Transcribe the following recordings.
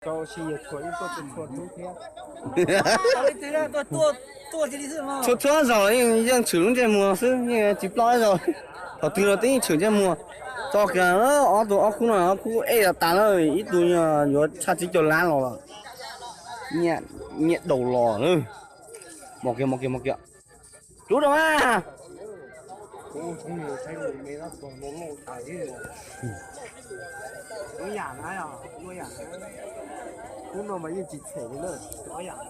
Txhua txhua zaus yeej yeej tshwm lub ntsej muag xwb, yeej tsis ploj ib zaug. Thaum twg los twb yeej tshwm ntsej muag. Tso kiag ob tug ob khub no, ob khub ej tas lawm, ib tug yuav tshaj tsib caug lab los lawm. Nyiaj daus los lawm. Mos kiag, mos kiag, mos kiag. Rub rau mas. Ub no mas yeej tsis txhem li na.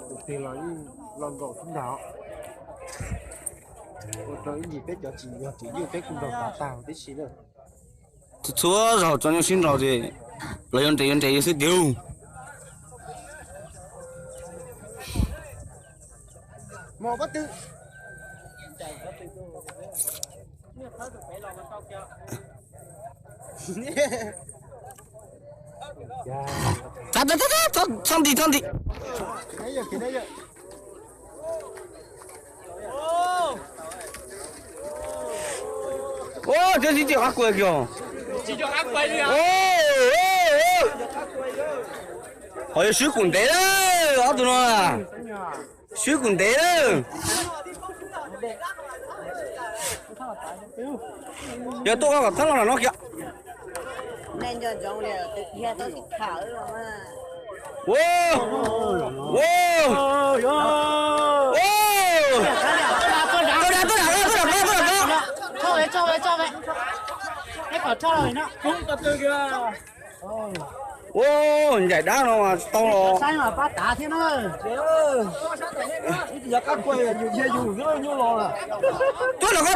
Tus twg los yeej los nkaum xwb ntag. Ua rau ib ncig peb cov tsis yog tsis yeej peb kuj nrog tas tag tib si na. Txhua zaus tso nyuj sib nraus ces los yuav nres yuav nres xwb tiag. Txhob nti, txhob nti. Ua, twb tsis coj qab kuai kiag. Ho yuav swb kuv ntev lawm ob tug no. Swb kuv ntev lawm. Yog tuaj kom txhob los no kiag. Ua, ua, ua. Tuaj dam, tuaj dam, tuaj dam, tuaj dam. Ua, ncaim dab no mas tsis tau los. Tuaj los koj,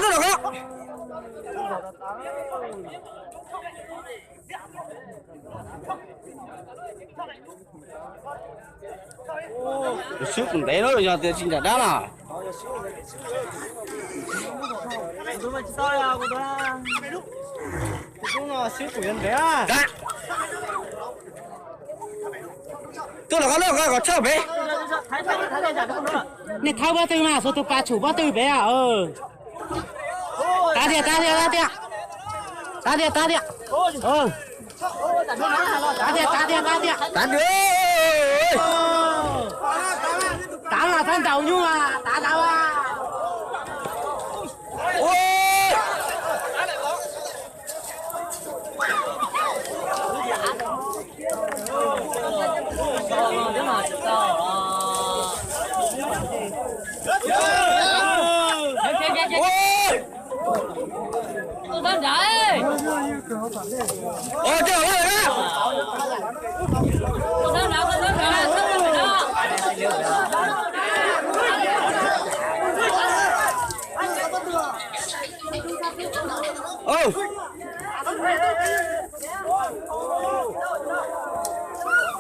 tuaj los koj. Swb kuv ntev lawm yog tias tsis ncaim dab na. Tuaj los koj, tuaj los koj kom tshaj pem. Nej thawb pob tw mas, xuas tus pas tshum pob tw pem. Tav tiag, tav tiag, tav tiag. Tav tiag, tav tiag. Tav tiag, tav tiag, tav tiag. Tav tiag. Tav mas txhob ntaus nyuj mas, tav, tav mas.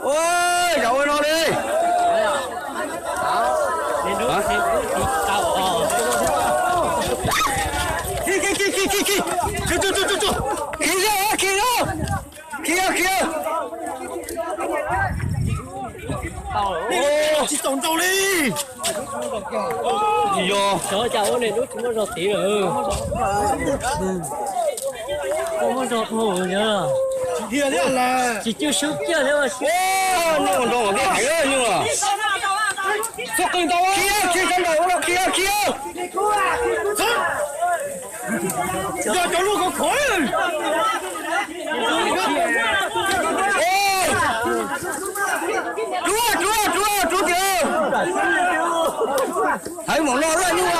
Ua, yog ua no li. Khi, khi, khi, khi, khi, khi. Khi, khi, khi, khi. Khi, khi, khi. Khi, khi, khi. Tsis tau nrau li. Yog. Xyov cas ua niaj hnub tsis muaj zog tid lawm. Koj muaj zog dhau yog. Tsis cwj sub kiag thiab. Nyuj nroo tiag heev nyuj. Txhob qw ntau, khi, khi sawv daws ua no, khi, khi. Yog cov lub khov khov. Rub, rub, rub, rub tiag. Haiv mom no loj nyuj a.